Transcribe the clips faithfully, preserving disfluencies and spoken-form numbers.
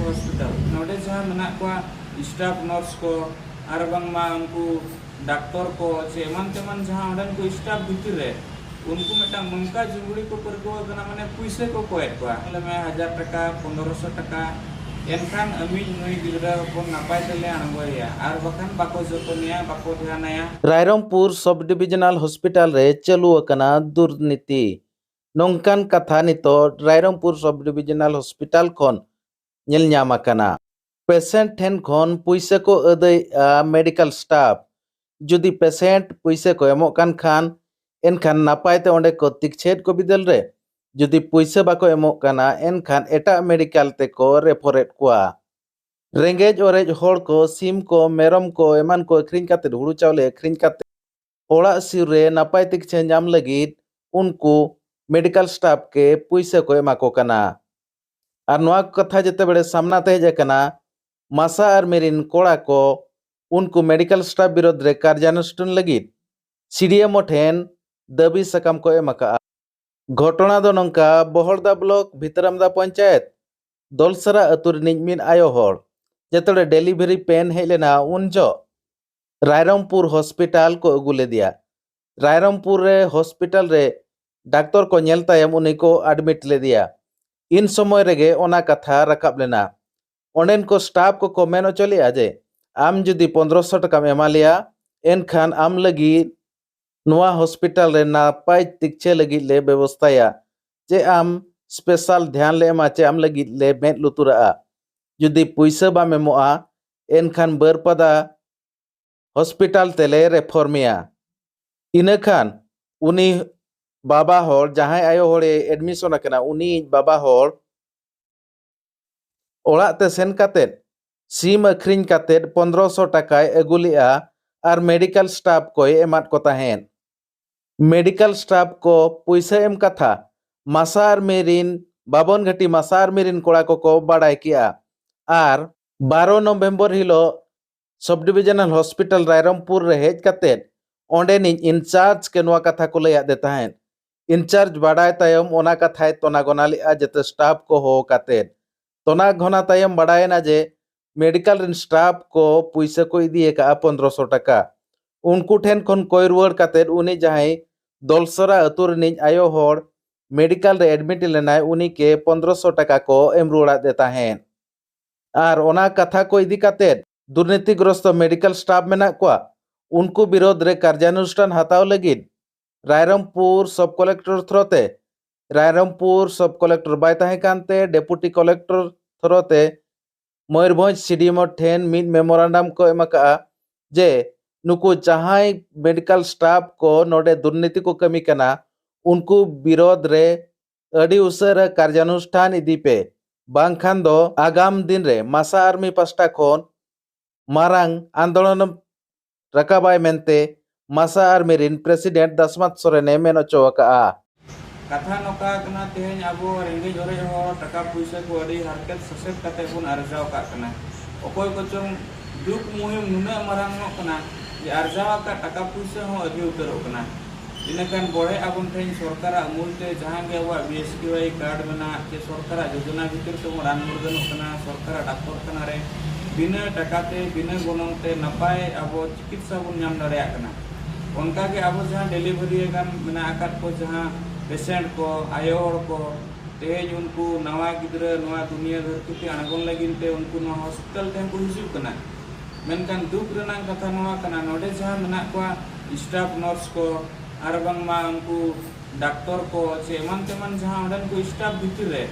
Hospital ᱱᱚᱰᱮ ᱡᱟᱦᱟᱸ ᱢᱮᱱᱟᱜ ᱠᱚᱣᱟ, ᱥᱴᱟᱯ ᱱᱟᱨᱥ ᱠᱚ ᱟᱨ ᱵᱟᱝᱢᱟ ᱩᱱᱠᱩ ᱰᱟᱠᱛᱚᱨ ᱠᱚ ᱪᱮ ᱮᱢᱟᱱ ᱛᱮᱢᱟᱱ ᱡᱟᱦᱟᱸ ᱚᱸᱰᱮᱱ ᱠᱚ ᱥᱴᱟᱯ ᱵᱷᱤᱛᱤᱨ ᱨᱮ, ᱩᱱᱠᱩ ᱢᱤᱫᱴᱟᱝ ᱱᱚᱝᱠᱟ ᱡᱩᱜᱽᱲᱤ ᱠᱚ ᱯᱟᱹᱨᱠᱟᱹᱣ ᱟᱠᱟᱱᱟ, ᱢᱟᱱᱮ ᱯᱩᱭᱥᱟᱹ ᱠᱚ ᱠᱚᱭᱮᱫ ᱠᱚᱣᱟ, ᱞᱟᱹᱭ ᱢᱮ ᱦᱟᱡᱟᱨ ᱴᱟᱠᱟ, ᱯᱚᱱᱫᱽᱨᱚᱥᱚ ᱴᱟᱠᱟ, ᱮᱱᱠᱷᱟᱱ ᱟᱹᱢᱤᱡ ᱱᱩᱭ ᱜᱤᱫᱽᱨᱟᱹ ᱦᱚᱯᱚᱱ ᱱᱟᱯᱟᱭ ᱛᱮᱞᱮ ᱟᱬᱜᱚᱭᱮᱭᱟ, ᱟᱨ ᱵᱟᱠᱷᱟᱱ ᱵᱟᱠᱚ ᱡᱚᱛᱚᱱᱮᱭᱟ, ᱵᱟᱠᱚ ᱫᱷᱮᱭᱟᱱᱟᱭᱟ᱾ ᱨᱟᱭᱨᱚᱝᱯᱩᱨ ᱥᱚᱵ ᱰᱤᱵᱤᱡᱚᱱᱟᱞ ᱦᱚᱥᱯᱤᱴᱟᱞ ᱨᱮ ᱪᱟᱹᱞᱩ ᱟᱠᱟᱱᱟ ᱫᱩᱨᱱᱤᱛᱤ᱾ ᱱᱚᱝᱠᱟᱱ ᱠᱟᱛᱷᱟ ᱱᱤᱛᱚᱜ ᱨᱟᱭᱨᱚᱝᱯᱩᱨ ᱥᱚᱵ ᱰᱤᱵᱤᱡᱚᱱᱟᱞ ᱦᱚᱥᱯᱤᱴᱟᱞ ᱠᱷᱚᱱ ᱧᱮᱞ ᱧᱟᱢ ᱟᱠᱟᱱᱟ᱾ ᱯᱮᱥᱮᱱᱴ ᱴᱷᱮᱱ ᱠᱷᱚᱱ ᱯᱩᱭᱥᱟᱹ ᱠᱚ ᱟᱹᱫᱟᱹᱭᱮᱫᱼᱟ ᱢᱮᱰᱤᱠᱟᱞ ᱥᱴᱟᱯ᱾ ᱡᱩᱫᱤ ᱯᱮᱥᱮᱱᱴ ᱯᱩᱭᱥᱟᱹ ᱠᱚ ᱮᱢᱚᱜ ᱠᱟᱱ ᱠᱷᱟᱱ, ᱮᱱᱠᱷᱟᱱ ᱱᱟᱯᱟᱭ ᱛᱮ ᱚᱸᱰᱮ ᱠᱚ ᱛᱤᱠᱪᱷᱟᱹᱭᱮᱫ ᱠᱚ ᱵᱤᱫᱟᱹᱞ ᱨᱮ᱾ ᱡᱩᱫᱤ ᱯᱩᱭᱥᱟᱹ ᱵᱟᱠᱚ ᱮᱢᱚᱜ ᱠᱟᱱᱟ, ᱮᱱᱠᱷᱟᱱ ᱮᱴᱟᱜ ᱢᱮᱰᱤᱠᱟᱞ ᱛᱮᱠᱚ ᱨᱮᱯᱷᱚᱨᱮᱫ ᱠᱚᱣᱟ᱾ ᱨᱮᱸᱜᱮᱡ ᱚᱨᱮᱡ ᱦᱚᱲ ᱠᱚ ᱥᱤᱢ ᱠᱚ, ᱢᱮᱨᱚᱢ ᱠᱚ ᱮᱢᱟᱱ ᱠᱚ ᱟᱹᱠᱷᱨᱤᱧ ᱠᱟᱛᱮᱫ, ᱦᱩᱲᱩ ᱪᱟᱣᱞᱮ ᱟᱹᱠᱷᱨᱤᱧ ᱠᱟᱛᱮᱫ, ᱚᱲᱟᱜ ᱥᱩᱨ ᱨᱮ ᱱᱟᱯᱟᱭ ᱛᱤᱠᱪᱷᱟᱹ ᱧᱟᱢ ᱞᱟᱹᱜᱤᱫ ᱩᱱᱠᱩ ᱢᱮᱰᱤᱠᱟᱞ ᱥᱴᱟᱯ ᱠᱮ ᱯᱩᱭᱥᱟᱹ ᱠᱚ ᱮᱢᱟ ᱠᱚ ᱠᱟᱱᱟ᱾ ᱟᱨ ᱱᱚᱣᱟ ᱠᱟᱛᱷᱟ ᱡᱮᱛᱮ ᱵᱮᱲᱮ ᱥᱟᱢᱱᱟ ᱛᱮ ᱦᱮᱡ ᱟᱠᱟᱱᱟ, ᱢᱟᱥᱟ ᱟᱨᱢᱤ ᱨᱤᱱ ᱠᱚᱲᱟ ᱠᱚ ᱩᱱᱠᱩ ᱢᱮᱰᱤᱠᱟᱞ ᱥᱴᱟᱯ ᱵᱤᱨᱳᱫᱷ ᱨᱮ ᱠᱟᱨᱡᱟᱱᱩᱥᱴᱷᱟᱱ ᱞᱟᱹᱜᱤᱫ ᱥᱤᱰᱤᱮᱢᱳ ᱴᱷᱮᱱ ᱫᱟᱹᱵᱤ ᱥᱟᱠᱟᱢ ᱠᱚ ᱮᱢ ᱟᱠᱟᱫᱼᱟ᱾ ᱜᱷᱚᱴᱚᱱᱟ ᱫᱚ ᱱᱚᱝᱠᱟ, ᱵᱚᱦᱚᱲᱫᱟ ᱵᱞᱚᱠ ᱵᱷᱤᱛᱨᱟᱢᱫᱟ ᱯᱚᱧᱪᱟᱭᱮᱛ ᱫᱚᱞᱥᱟᱨᱟ ᱟᱹᱛᱩ ᱨᱤᱱᱤᱡ ᱢᱤᱫ ᱟᱭᱳ ᱦᱚᱲ ᱡᱮᱛᱮ ᱵᱮᱲᱮ ᱰᱮᱞᱤᱵᱷᱟᱨᱤ ᱯᱮᱱ ᱦᱮᱡ ᱞᱮᱱᱟ, ᱩᱱ ᱡᱚᱦᱚᱜ ᱨᱟᱭᱨᱚᱝᱯᱩᱨ ᱦᱚᱥᱯᱤᱴᱟᱞ ᱠᱚ ᱟᱹᱜᱩ ᱞᱮᱫᱮᱭᱟ᱾ ᱨᱟᱭᱨᱚᱝᱯᱩᱨ ᱨᱮ ᱦᱚᱥᱯᱤᱴᱟᱞ ᱨᱮ ᱰᱟᱠᱛᱚᱨ ᱠᱚ ᱧᱮᱞ ᱛᱟᱭᱚᱢ ᱩᱱᱤ ᱠᱚ ᱟᱰᱢᱤᱴ ᱞᱮᱫᱮᱭᱟ᱾ ᱤᱱ ᱥᱚᱢᱚᱭ ᱨᱮᱜᱮ ᱚᱱᱟ ᱠᱟᱛᱷᱟ ᱨᱟᱠᱟᱵ ᱞᱮᱱᱟ᱾ ᱚᱸᱰᱮᱱ ᱠᱚ ᱥᱴᱟᱯ ᱠᱚᱠᱚ ᱢᱮᱱ ᱦᱚᱪᱚ ᱞᱮᱫᱼᱟ ᱡᱮ, "ᱟᱢ ᱡᱩᱫᱤ ᱯᱚᱱᱫᱽᱨᱚᱥᱚ ᱴᱟᱠᱟᱢ ᱮᱢᱟ ᱞᱮᱭᱟ, ᱮᱱᱠᱷᱟᱱ ᱟᱢ ᱞᱟᱹᱜᱤᱫ ᱱᱚᱣᱟ ᱦᱚᱥᱯᱤᱴᱟᱞ ᱨᱮ ᱱᱟᱯᱟᱭ ᱛᱤᱠᱪᱷᱟᱹ ᱞᱟᱹᱜᱤᱫ ᱞᱮ ᱵᱮᱵᱚᱥᱛᱷᱟᱭᱟ, ᱪᱮ ᱟᱢ ᱥᱯᱮᱥᱟᱞ ᱫᱷᱮᱭᱟᱱ ᱞᱮ ᱮᱢᱟ, ᱪᱮ ᱟᱢ ᱞᱟᱹᱜᱤᱫ ᱞᱮ ᱢᱮᱫ ᱞᱩᱛᱩᱨᱟᱜᱼᱟ᱾ ᱡᱩᱫᱤ ᱯᱩᱭᱥᱟᱹ ᱵᱟᱢ ᱮᱢᱚᱜᱼᱟ, ᱮᱱᱠᱷᱟᱱ ᱵᱟᱹᱨᱯᱟᱫᱟ ᱦᱚᱥᱯᱤᱴᱟᱞ ᱛᱮᱞᱮ ᱨᱮᱯᱷᱚᱨ ᱢᱮᱭᱟ᱾" ᱤᱱᱟᱹ ᱠᱷᱟᱱ ᱩᱱᱤ ᱵᱟᱵᱟ ᱦᱚᱲ, ᱡᱟᱦᱟᱸᱭ ᱟᱭᱳ ᱦᱚᱲᱮ ᱮᱰᱢᱤᱥᱚᱱ ᱟᱠᱟᱱᱟ, ᱩᱱᱤ ᱵᱟᱵᱟ ᱦᱚᱲ ᱚᱲᱟᱜ ᱛᱮ ᱥᱮᱱ ᱠᱟᱛᱮᱫ ᱥᱤᱢ ᱟᱹᱠᱷᱨᱤᱧ ᱠᱟᱛᱮᱫ ᱯᱚᱱᱫᱽᱨᱚᱥᱚ ᱴᱟᱠᱟᱭ ᱟᱹᱜᱩ ᱞᱮᱫᱼᱟ ᱟᱨ ᱢᱮᱰᱤᱠᱟᱞ ᱥᱴᱟᱯ ᱠᱚᱭ ᱮᱢᱟᱫ ᱠᱚ ᱛᱟᱦᱮᱸᱫ᱾ ᱢᱮᱰᱤᱠᱟᱞ ᱥᱴᱟᱯ ᱠᱚ ᱯᱩᱭᱥᱟᱹ ᱮᱢ ᱠᱟᱛᱷᱟ ᱢᱟᱥᱟ ᱟᱨᱢᱤ ᱨᱤᱱ, ᱵᱟᱵᱚᱱ ᱜᱷᱟᱹᱴᱤ ᱢᱟᱥᱟ ᱟᱨᱢᱤ ᱨᱤᱱ ᱠᱚᱲᱟ ᱠᱚᱠᱚ ᱵᱟᱲᱟᱭ ᱠᱮᱜᱼᱟ᱾ ᱟᱨ ᱵᱟᱨᱚ ᱱᱚᱵᱷᱮᱢᱵᱚᱨ ᱦᱤᱞᱳᱜ ᱥᱚᱵ ᱰᱤᱵᱤᱡᱚᱱᱟᱞ ᱦᱚᱥᱯᱤᱴᱟᱞ ᱨᱟᱭᱨᱚᱝᱯᱩᱨ ᱨᱮ ᱦᱮᱡ ᱠᱟᱛᱮᱫ ᱚᱸᱰᱮᱱᱤᱡ ᱤᱱᱪᱟᱨᱡᱽ ᱠᱮ ᱱᱚᱣᱟ ᱠᱟᱛᱷᱟ ᱠᱚ ᱞᱟᱹᱭᱟᱫ ᱫᱮ ᱛᱟᱦᱮᱸᱫ᱾ ᱤᱱᱪᱟᱨᱡᱽ ᱵᱟᱰᱟᱭ ᱛᱟᱭᱚᱢ ᱚᱱᱟ ᱠᱟᱛᱷᱟᱭ ᱛᱚᱱᱟ ᱜᱚᱱᱟ ᱞᱮᱫᱼᱟ, ᱡᱮᱛᱮ ᱥᱴᱟᱯ ᱠᱚ ᱦᱚᱦᱚ ᱠᱟᱛᱮᱫ᱾ ᱛᱚᱱᱟ ᱜᱷᱚᱱᱟ ᱛᱟᱭᱚᱢ ᱵᱟᱲᱟᱭᱮᱱᱟ ᱡᱮ ᱢᱮᱰᱤᱠᱟᱞ ᱨᱮᱱ ᱥᱴᱟᱯ ᱠᱚ ᱯᱩᱭᱥᱟᱹ ᱠᱚ ᱤᱫᱤ ᱟᱠᱟᱫᱼᱟ ᱯᱚᱱᱫᱽᱨᱚᱥᱚ ᱴᱟᱠᱟ᱾ ᱩᱱᱠᱩ ᱴᱷᱮᱱ ᱠᱷᱚᱱ ᱠᱚᱭ ᱨᱩᱣᱟᱹᱲ ᱠᱟᱛᱮ ᱩᱱᱤ ᱡᱟᱦᱟᱸᱭ ᱫᱚᱞᱥᱚᱨᱟ ᱟᱹᱛᱩ ᱨᱤᱱᱤᱡ ᱟᱭᱳ ᱦᱚᱲ ᱢᱮᱰᱤᱠᱟᱞ ᱨᱮ ᱮᱰᱢᱤᱴ ᱞᱮᱱᱟᱭ, ᱩᱱᱤ ᱠᱮ ᱯᱚᱱᱫᱽᱨᱚᱥᱚ ᱴᱟᱠᱟ ᱠᱚ ᱮᱢ ᱨᱩᱣᱟᱹᱲᱟᱫ ᱫᱮ ᱛᱟᱦᱮᱸᱫ᱾ ᱟᱨ ᱚᱱᱟ ᱠᱟᱛᱷᱟ ᱠᱚ ᱤᱫᱤ ᱠᱟᱛᱮ ᱫᱩᱨᱱᱤᱛᱤᱜᱨᱚᱥᱛᱚ ᱢᱮᱰᱤᱠᱟᱞ ᱥᱴᱟᱯ ᱢᱮᱱᱟᱜ ᱠᱚᱣᱟ, ᱩᱱᱠᱩ ᱵᱤᱨᱳᱫᱷ ᱨᱮ ᱠᱟᱨᱡᱟᱱᱩᱥᱴᱷᱟᱱ ᱦᱟᱛᱟᱣ ᱞᱟᱹᱜᱤᱫ ᱨᱟᱭᱨᱚᱝᱯᱩᱨ ᱥᱚᱵ ᱠᱚᱞᱮᱠᱴᱚᱨ ᱛᱷᱨᱳ ᱛᱮ, ᱨᱟᱭᱨᱚᱝᱯᱩᱨ ᱥᱚᱵ ᱠᱚᱞᱮᱠᱴᱚᱨ ᱵᱟᱭ ᱛᱟᱦᱮᱸ ᱠᱟᱱᱛᱮ ᱰᱮᱯᱩᱴᱤ ᱠᱚᱞᱮᱠᱴᱚᱨ ᱛᱷᱨᱳ ᱛᱮ ᱢᱚᱭᱩᱨᱵᱷᱚᱸᱡᱽ ᱥᱤᱰᱤᱮᱢᱳ ᱴᱷᱮᱱ ᱢᱤᱫ ᱢᱮᱢᱳᱨᱟᱱᱰᱟᱢ ᱠᱚ ᱮᱢ ᱟᱠᱟᱫᱼᱟ ᱡᱮ ᱱᱩᱠᱩ ᱡᱟᱦᱟᱸᱭ ᱢᱮᱰᱤᱠᱟᱞ ᱥᱴᱟᱯ ᱠᱚ ᱱᱚᱰᱮ ᱫᱩᱨᱱᱤᱛᱤ ᱠᱚ ᱠᱟᱹᱢᱤ ᱠᱟᱱᱟ, ᱩᱱᱠᱩ ᱵᱤᱨᱳᱫᱷ ᱨᱮ ᱟᱹᱰᱤ ᱩᱥᱟᱹᱨᱟ ᱠᱟᱨᱡᱟᱱᱩᱥᱴᱷᱟᱱ ᱤᱫᱤ ᱯᱮ, ᱵᱟᱝᱠᱷᱟᱱ ᱫᱚ ᱟᱜᱟᱢ ᱫᱤᱱ ᱨᱮ ᱢᱟᱥᱟ ᱟᱨᱢᱤ ᱯᱟᱥᱴᱟ ᱠᱷᱚᱱ ᱢᱟᱨᱟᱝ ᱟᱱᱫᱳᱞᱚᱱ ᱨᱟᱠᱟᱵᱟᱭ ᱢᱮᱱᱛᱮ ᱢᱟᱥᱟ ᱟᱨᱢᱤ ᱨᱤᱱ ᱯᱨᱮᱥᱤᱰᱮᱱᱴ ᱫᱟᱥᱢᱟᱛ ᱥᱚᱨᱮᱱᱮ ᱢᱮᱱ ᱦᱚᱪᱚ ᱟᱠᱟᱫᱼᱟ᱾ ᱠᱟᱛᱷᱟ ᱱᱚᱝᱠᱟ ᱠᱟᱱᱟ, ᱛᱮᱦᱮᱧ ᱟᱵᱚ ᱨᱮᱸᱜᱮᱡ ᱚᱨᱮᱡ ᱦᱚᱲ ᱴᱟᱠᱟ ᱯᱩᱭᱥᱟᱹ ᱠᱚ ᱟᱹᱰᱤ ᱦᱟᱨᱠᱮᱛ ᱥᱟᱥᱮᱛ ᱠᱟᱛᱮ ᱵᱚᱱ ᱟᱨᱡᱟᱣ ᱠᱟᱜ ᱠᱟᱱᱟ᱾ ᱚᱠᱚᱭ ᱠᱚᱪᱚᱝ ᱫᱩᱠ ᱢᱩᱦᱤᱢ ᱱᱩᱱᱟᱹᱜ ᱢᱟᱨᱟᱝ ᱚᱜ ᱠᱟᱱᱟ ᱡᱮ ᱟᱨᱡᱟᱣ ᱟᱠᱟᱫ ᱴᱟᱠᱟ ᱯᱩᱭᱥᱟᱹ ᱦᱚᱸ ᱟᱹᱫᱷᱤ ᱩᱛᱟᱹᱨᱚᱜ ᱠᱟᱱᱟ᱾ ᱤᱱᱟᱹᱠᱷᱟᱱ ᱵᱚᱲᱦᱮ ᱟᱵᱚᱱ ᱴᱷᱮᱱ ᱥᱚᱨᱠᱟᱨᱟᱜ ᱢᱩᱞ ᱛᱮ ᱡᱟᱦᱟᱸ ᱜᱮ ᱟᱵᱚᱣᱟᱜ B S K Y card ᱢᱮᱱᱟᱜ ᱪᱮ ᱥᱚᱨᱠᱟᱨᱟᱜ ᱡᱳᱡᱚᱱᱟ ᱵᱷᱤᱛᱤᱨ ᱛᱮᱵᱚᱱ ᱨᱟᱱ ᱢᱩᱨᱜᱟᱹᱱᱚᱜ ᱠᱟᱱᱟ, ᱥᱚᱨᱠᱟᱨᱟᱜ ᱰᱟᱠᱛᱚᱨ ᱠᱷᱟᱱᱟ ᱨᱮ ᱵᱤᱱᱟᱹ ᱴᱟᱠᱟ ᱛᱮ ᱵᱤᱱᱟᱹ ᱜᱚᱱᱚᱝ ᱛᱮ ᱱᱟᱯᱟᱭ ᱟᱵᱚ ᱪᱤᱠᱤᱛᱥᱟ ᱵᱚᱱ ᱧᱟᱢ ᱫᱟᱲᱮᱭᱟᱜ ᱠᱟᱱᱟ᱾ ᱚᱱᱠᱟ ᱜᱮ ᱟᱵᱚ ᱡᱟᱦᱟᱸ ᱰᱮᱞᱤᱵᱷᱟᱨᱤ ᱟᱠᱟᱱ ᱢᱮᱱᱟᱜ ᱟᱠᱟᱫ ᱠᱚ, ᱡᱟᱦᱟᱸ ᱯᱮᱥᱮᱱᱴ ᱠᱚ, ᱟᱭᱳ ᱦᱚᱲ ᱠᱚ, ᱛᱮᱦᱮᱧ ᱩᱱᱠᱩ ᱱᱟᱣᱟ ᱜᱤᱫᱽᱨᱟᱹ ᱱᱚᱣᱟ ᱫᱩᱱᱤᱭᱟᱹ ᱫᱷᱟᱹᱨᱛᱤ ᱛᱮ ᱟᱬᱜᱚᱱ ᱞᱟᱹᱜᱤᱫ ᱛᱮ ᱩᱱᱠᱩ ᱱᱚᱣᱟ ᱦᱚᱥᱯᱤᱴᱟᱞ ᱴᱷᱮᱱ ᱠᱚ ᱦᱤᱡᱩᱜ ᱠᱟᱱᱟ᱾ ᱢᱮᱱᱠᱷᱟᱱ ᱫᱩᱠ ᱨᱮᱱᱟᱜ ᱠᱟᱛᱷᱟ ᱱᱚᱣᱟ ᱠᱟᱱᱟ, ᱱᱚᱰᱮ ᱡᱟᱦᱟᱸ ᱢᱮᱱᱟᱜ ᱠᱚᱣᱟ ᱥᱴᱟᱯ ᱱᱟᱨᱥ ᱠᱚ ᱟᱨ ᱵᱟᱝᱢᱟ ᱩᱱᱠᱩ ᱰᱟᱠᱛᱚᱨ ᱠᱚ ᱪᱮ ᱮᱢᱟᱱ ᱛᱮᱢᱟᱱ ᱡᱟᱦᱟᱸ ᱚᱸᱰᱮᱱ ᱠᱚ ᱥᱴᱟᱯ ᱵᱷᱤᱛᱤᱨ ᱨᱮ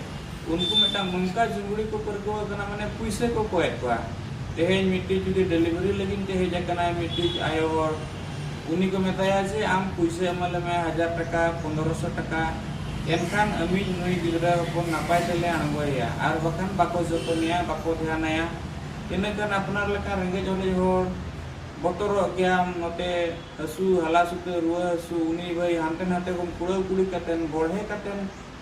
ᱩᱱᱠᱩ ᱢᱤᱫᱴᱟᱝ ᱱᱚᱝᱠᱟ ᱡᱩᱜᱽᱲᱤ ᱠᱚ ᱯᱟᱹᱨᱠᱟᱹᱣ ᱟᱠᱟᱱᱟ, ᱢᱟᱱᱮ ᱯᱩᱭᱥᱟᱹ ᱠᱚ ᱠᱚᱭᱮᱫ ᱠᱚᱣᱟ᱾ ᱛᱮᱦᱮᱧ ᱢᱤᱫᱴᱤᱡ ᱡᱩᱫᱤ ᱰᱮᱞᱤᱵᱷᱟᱨᱤ ᱞᱟᱹᱜᱤᱫ ᱛᱮ ᱦᱮᱡ ᱟᱠᱟᱱᱟᱭ ᱢᱤᱫᱴᱤᱡ ᱟᱭᱳ ᱦᱚᱲ, ᱩᱱᱤ ᱠᱚ ᱢᱮᱛᱟᱭᱟ ᱡᱮ ᱟᱢ ᱯᱩᱭᱥᱟᱹ ᱮᱢᱟ ᱞᱮᱢᱮ ᱦᱟᱡᱟᱨ ᱴᱟᱠᱟ, ᱯᱚᱱᱫᱽᱨᱚᱥᱚ ᱴᱟᱠᱟ, ᱮᱱᱠᱷᱟᱱ ᱟᱢᱤᱡ ᱱᱩᱭ ᱜᱤᱫᱽᱨᱟᱹ ᱦᱚᱯᱚᱱ ᱱᱟᱯᱟᱭ ᱛᱮᱞᱮ ᱟᱬᱜᱚᱭᱮᱭᱟ, ᱟᱨ ᱵᱟᱠᱷᱟᱱ ᱵᱟᱠᱚ ᱡᱚᱛᱚᱱᱮᱭᱟ, ᱵᱟᱠᱚ ᱫᱷᱮᱭᱟᱱᱟᱭᱟ᱾ ᱤᱱᱟᱹᱠᱷᱟᱱ ᱟᱯᱱᱟᱨ ᱞᱮᱠᱟᱱ ᱨᱮᱸᱜᱮᱡ ᱚᱨᱮᱡ ᱦᱚᱲ ᱵᱚᱛᱚᱨᱚᱜ ᱜᱮᱭᱟᱢ, ᱱᱚᱛᱮ ᱦᱟᱹᱥᱩ, ᱦᱟᱞᱟ ᱥᱩᱛᱟᱹ, ᱨᱩᱣᱟᱹ ᱦᱟᱹᱥᱩ, ᱩᱱᱤ ᱵᱷᱟᱹᱭ ᱦᱟᱱᱛᱮ ᱱᱟᱛᱮ ᱠᱷᱚᱱ ᱠᱩᱲᱟᱹᱣ ᱠᱩᱲᱤ ᱠᱟᱛᱮᱱ, ᱵᱚᱲᱦᱮ ᱠᱟᱛᱮᱱ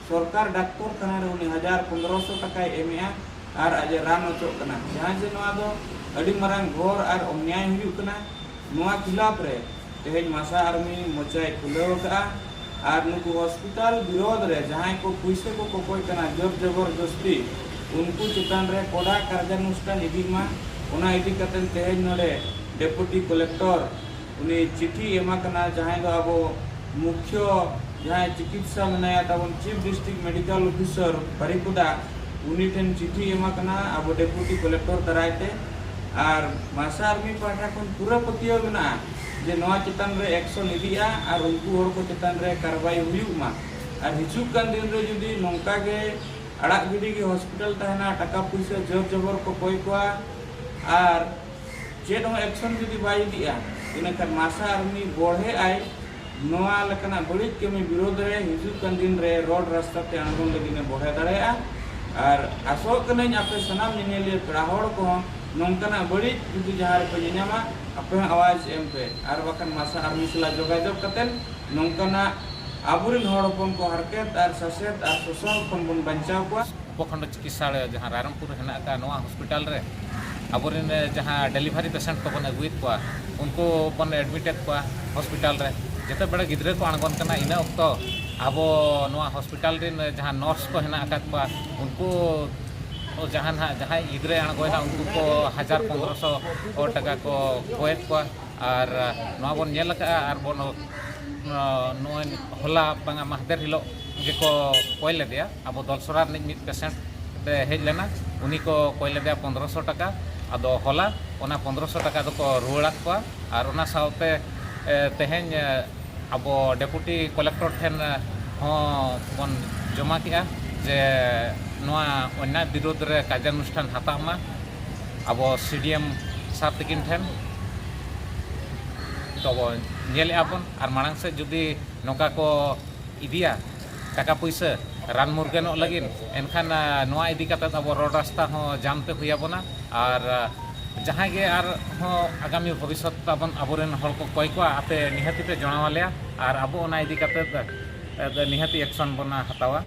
ᱥᱚᱨᱠᱟᱨ ᱰᱟᱠᱛᱚᱨ ᱠᱷᱟᱱᱟ ᱨᱮ ᱩᱱᱤ ᱦᱟᱡᱟᱨ ᱯᱚᱱᱫᱽᱨᱚᱥᱚ ᱴᱟᱠᱟᱭ ᱮᱢᱮᱜᱼᱟ ᱟᱨ ᱟᱡ ᱮ ᱨᱟᱱ ᱚᱪᱚᱜ ᱠᱟᱱᱟ᱾ ᱡᱟᱦᱟᱸ ᱡᱮ ᱱᱚᱣᱟ ᱫᱚ ᱟᱹᱰᱤ ᱢᱟᱨᱟᱝ ᱜᱷᱳᱨ ᱟᱨ ᱚᱱᱱᱭᱟᱭ ᱦᱩᱭᱩᱜ ᱠᱟᱱᱟ᱾ ᱱᱚᱣᱟ ᱠᱷᱤᱞᱟᱯ ᱨᱮ ᱛᱮᱦᱮᱧ ᱢᱟᱥᱟ ᱟᱨᱢᱤ ᱢᱚᱪᱟᱭ ᱠᱷᱩᱞᱟᱹᱣ ᱟᱠᱟᱫᱼᱟ ᱟᱨ ᱱᱩᱠᱩ ᱦᱚᱥᱯᱤᱴᱟᱞ ᱵᱤᱨᱳᱫᱷ ᱨᱮ ᱡᱟᱦᱟᱸᱭ ᱠᱚ ᱯᱩᱭᱥᱟᱹ ᱠᱚ ᱠᱚᱠᱚᱭ ᱠᱟᱱᱟ ᱡᱳᱨ ᱡᱚᱵᱚᱨ ᱡᱚᱥᱛᱤ, ᱩᱱᱠᱩ ᱪᱮᱛᱟᱱ ᱨᱮ ᱠᱚᱰᱟ ᱠᱟᱨᱡᱟᱱᱩᱥᱴᱷᱟᱱ ᱤᱫᱤᱜ ᱢᱟ᱾ ᱚᱱᱟ ᱤᱫᱤ ᱠᱟᱛᱮ ᱛᱮᱦᱮᱧ ᱱᱚᱰᱮ ᱰᱮᱯᱩᱴᱤ ᱠᱚᱞᱮᱠᱴᱚᱨ ᱩᱱᱤ ᱪᱤᱴᱷᱤ ᱮᱢᱟ ᱠᱟᱱᱟ, ᱡᱟᱦᱟᱸᱭ ᱫᱚ ᱟᱵᱚ ᱢᱩᱠᱷᱭᱚ ᱡᱟᱦᱟᱸᱭ ᱪᱤᱠᱤᱛᱥᱟ ᱢᱮᱱᱟᱭᱟ ᱛᱟᱵᱚᱱ, ᱪᱤᱯ ᱰᱤᱥᱴᱨᱤᱠᱴ ᱢᱮᱰᱤᱠᱮᱞ ᱚᱯᱷᱤᱥᱟᱨ ᱵᱟᱨᱤᱯᱚᱫᱟ, ᱩᱱᱤ ᱴᱷᱮᱱ ᱪᱤᱴᱷᱤ ᱮᱢᱟ ᱠᱟᱱᱟ ᱟᱵᱚ ᱰᱮᱯᱩᱴᱤ ᱠᱚᱞᱮᱠᱴᱚᱨ ᱫᱟᱨᱟᱭ ᱛᱮ᱾ ᱟᱨ ᱢᱟᱥᱟ ᱟᱨᱢᱤ ᱯᱟᱦᱴᱟ ᱠᱷᱚᱱ ᱯᱩᱨᱟᱹ ᱯᱟᱹᱛᱭᱟᱹᱣ ᱢᱮᱱᱟᱜᱼᱟ ᱡᱮ ᱱᱚᱣᱟ ᱪᱮᱛᱟᱱ ᱨᱮ ᱮᱠᱥᱚᱱ ᱤᱫᱤᱜᱼᱟ ᱟᱨ ᱩᱱᱠᱩ ᱦᱚᱲ ᱠᱚ ᱪᱮᱛᱟᱱ ᱨᱮ ᱠᱟᱨᱣᱟᱭ ᱦᱩᱭᱩᱜ ᱢᱟ᱾ ᱟᱨ ᱦᱤᱡᱩᱜ ᱠᱟᱱ ᱫᱤᱱ ᱨᱮ ᱡᱩᱫᱤ ᱱᱚᱝᱠᱟ ᱜᱮ ᱟᱲᱟᱜ ᱜᱤᱰᱤ ᱜᱮ ᱦᱚᱥᱯᱤᱴᱟᱞ ᱛᱟᱦᱮᱱᱟ, ᱴᱟᱠᱟ ᱯᱩᱭᱥᱟᱹ ᱡᱳᱨ ᱡᱚᱵᱚᱨ ᱠᱚ ᱠᱚᱭ ᱠᱚᱣᱟ ᱟᱨ ᱪᱮᱫ ᱦᱚᱸ ᱮᱠᱥᱚᱱ ᱡᱩᱫᱤ ᱵᱟᱭ ᱤᱫᱤᱜᱼᱟ, ᱤᱱᱟᱹᱠᱷᱟᱱ ᱢᱟᱥᱟ ᱟᱨᱢᱤ ᱵᱚᱲᱦᱮ ᱟᱭ᱾ ᱱᱚᱣᱟ ᱞᱮᱠᱟᱱᱟᱜ ᱵᱟᱹᱲᱤᱡ ᱠᱟᱹᱢᱤ ᱵᱤᱨᱳᱫᱷ ᱨᱮ ᱦᱤᱡᱩᱜ ᱠᱟᱱ ᱫᱤᱱ ᱨᱮ ᱨᱳᱰ ᱨᱟᱥᱛᱟ ᱛᱮ ᱟᱬᱜᱚᱱ ᱞᱟᱹᱜᱤᱫ ᱮ ᱵᱚᱲᱦᱮ ᱫᱟᱲᱮᱭᱟᱜᱼᱟ᱾ ᱟᱨ ᱟᱥᱚᱜ ᱠᱟᱹᱱᱟᱹᱧ ᱟᱯᱮ ᱥᱟᱱᱟᱢ ᱧᱮᱧᱮᱞᱤᱭᱟᱹ ᱯᱮᱲᱟ ᱦᱚᱲ ᱠᱚᱦᱚᱸ ᱱᱚᱝᱠᱟᱱᱟᱜ ᱵᱟᱹᱲᱤᱡ ᱡᱩᱫᱤ ᱡᱟᱦᱟᱸ ᱨᱮᱯᱮ ᱧᱮᱧᱟᱢᱟ, ᱟᱯᱮ ᱦᱚᱸ ᱟᱣᱟᱡᱽ ᱮᱢ ᱯᱮ, ᱟᱨ ᱵᱟᱠᱷᱟᱱ ᱢᱟᱥᱟ ᱟᱨᱢᱤ ᱥᱟᱞᱟᱜ ᱡᱳᱜᱟᱡᱳᱜᱽ ᱠᱟᱛᱮ ᱱᱚᱝᱠᱟᱱᱟᱜ ᱟᱵᱚᱨᱮᱱ ᱦᱚᱲ ᱦᱚᱯᱚᱱ ᱠᱚ ᱦᱟᱨᱠᱮᱛ ᱟᱨ ᱥᱟᱥᱮᱛ ᱟᱨ ᱥᱳᱥᱚᱱ ᱠᱷᱚᱱ ᱵᱚᱱ ᱵᱟᱧᱪᱟᱣ ᱠᱚᱣᱟ᱾ ᱩᱯᱚᱠᱷᱚᱸᱰ ᱪᱤᱠᱤᱛᱥᱟᱞᱚᱭ ᱡᱟᱦᱟᱸ ᱨᱟᱭᱨᱚᱝᱯᱩᱨ ᱨᱮ ᱦᱮᱱᱟᱜ ᱟᱠᱟᱫ, ᱱᱚᱣᱟ ᱦᱚᱥᱯᱤᱴᱟᱞ ᱨᱮ ᱟᱵᱚᱨᱮᱱ ᱡᱟᱦᱟᱸ ᱰᱮᱞᱤᱵᱷᱟᱨᱤ ᱯᱮᱥᱮᱱᱴ ᱠᱚᱵᱚᱱ ᱟᱹᱜᱩᱭᱮᱫ ᱠᱚᱣᱟ, ᱩᱱᱠᱩ ᱵᱚᱱ ᱮᱰᱢᱤᱴᱮᱫ ᱠᱚᱣᱟ ᱦᱚᱥᱯᱤᱴᱟᱞ ᱨᱮ᱾ ᱡᱮᱛᱮ ᱵᱮᱲᱟ ᱜᱤᱫᱽᱨᱟᱹ ᱠᱚ ᱟᱬᱜᱚᱱ ᱠᱟᱱᱟ, ᱤᱱᱟᱹ ᱚᱠᱛᱚ ᱟᱵᱚ ᱱᱚᱣᱟ ᱦᱚᱥᱯᱤᱴᱟᱞ ᱨᱮᱱ ᱡᱟᱦᱟᱸ ᱱᱟᱨᱥ ᱠᱚ ᱦᱮᱱᱟᱜ ᱟᱠᱟᱫ ᱠᱚᱣᱟ, ᱩᱱᱠᱩ ᱡᱟᱦᱟᱸ ᱱᱟᱦᱟᱜ ᱡᱟᱦᱟᱸᱭ ᱜᱤᱫᱽᱨᱟᱹᱭ ᱟᱬᱜᱚᱭᱮᱱᱟ, ᱩᱱᱠᱩ ᱠᱚ ᱦᱟᱡᱟᱨ ᱯᱚᱱᱫᱽᱨᱚᱥᱚ ᱴᱟᱠᱟ ᱠᱚ ᱠᱚᱭᱮᱫ ᱠᱚᱣᱟ᱾ ᱟᱨ ᱱᱚᱣᱟ ᱵᱚᱱ ᱧᱮᱞ ᱟᱠᱟᱫᱼᱟ, ᱟᱨ ᱵᱚᱱ ᱱᱚᱜᱼᱚᱭ ᱦᱚᱞᱟ ᱵᱟᱝᱟ ᱢᱟᱦᱫᱮᱨ ᱦᱤᱞᱳᱜ ᱜᱮᱠᱚ ᱠᱚᱭ ᱞᱮᱫᱮᱭᱟ᱾ ᱟᱵᱚ ᱫᱚᱞᱥᱚᱨᱟ ᱨᱤᱱᱤᱡ ᱢᱤᱫ ᱯᱮᱥᱮᱱᱴ ᱮ ᱦᱮᱡ ᱞᱮᱱᱟ, ᱩᱱᱤ ᱠᱚ ᱠᱚᱭ ᱞᱮᱫᱮᱭᱟ ᱯᱚᱱᱫᱽᱨᱚᱥᱚ ᱴᱟᱠᱟ᱾ ᱟᱫᱚ ᱦᱚᱞᱟ ᱚᱱᱟ ᱯᱚᱱᱫᱽᱨᱚᱥᱚ ᱴᱟᱠᱟ ᱫᱚᱠᱚ ᱨᱩᱣᱟᱹᱲᱟᱫ ᱠᱚᱣᱟ᱾ ᱟᱨ ᱚᱱᱟ ᱥᱟᱶᱛᱮ ᱮ, ᱛᱮᱦᱮᱧ ᱮ, ᱟᱵᱚ ᱰᱮᱯᱩᱴᱤ ᱠᱚᱞᱮᱠᱴᱚᱨ ᱴᱷᱮᱱ ᱮ, ᱦᱚᱸ ᱵᱚᱱ ᱡᱚᱢᱟ ᱠᱮᱜᱼᱟ ᱡᱮ ᱱᱚᱣᱟ ᱚᱱᱱᱟᱭ ᱵᱤᱨᱩᱫᱽ ᱨᱮ ᱠᱟᱨᱡᱟᱱᱩᱥᱴᱷᱟᱱ ᱦᱟᱛᱟᱣ ᱢᱟ ᱟᱵᱚ ᱥᱤ ᱰᱤ ᱮᱢ ᱥᱟᱨ ᱛᱟᱹᱠᱤᱱ ᱴᱷᱮᱱ᱾ ᱛᱚ ᱧᱮᱞᱮᱜᱼᱟ ᱵᱚᱱ, ᱟᱨ ᱢᱟᱲᱟᱝ ᱥᱮᱫ ᱡᱩᱫᱤ ᱱᱚᱝᱠᱟ ᱠᱚ ᱤᱫᱤᱭᱟ ᱴᱟᱠᱟ ᱯᱩᱭᱥᱟᱹ ᱨᱟᱱ ᱢᱩᱨᱜᱟᱹᱱᱚᱜ ᱞᱟᱹᱜᱤᱫ, ᱮᱱᱠᱷᱟᱱ ᱟ, ᱱᱚᱣᱟ ᱤᱫᱤ ᱠᱟᱛᱮᱫ ᱟᱵᱚ ᱨᱳᱰ ᱨᱟᱥᱛᱟ ᱦᱚᱸ ᱡᱟᱢ ᱛᱮ ᱦᱩᱭ ᱟᱵᱚᱱᱟ᱾ ᱟᱨ ᱟ, ᱡᱟᱦᱟᱸᱭ ᱜᱮ ᱟᱨᱦᱚᱸ ᱟᱜᱟᱢᱤ ᱵᱷᱚᱵᱤᱥᱥᱚᱛ ᱛᱟᱵᱚᱱ ᱟᱵᱚᱨᱮᱱ ᱦᱚᱲ ᱠᱚ ᱠᱚᱭ ᱠᱚᱣᱟ, ᱟᱯᱮ ᱱᱤᱦᱟᱹᱛ ᱯᱮ ᱡᱟᱱᱟᱣ ᱟᱞᱮᱭᱟ᱾ ᱟᱨ ᱟᱵᱚ ᱚᱱᱟ ᱤᱫᱤ ᱠᱟᱛᱮᱫ ᱟ, ᱱᱤᱦᱟᱹᱛ ᱮᱠᱥᱚᱱ ᱵᱚᱱ ᱦᱟᱛᱟᱣᱟ᱾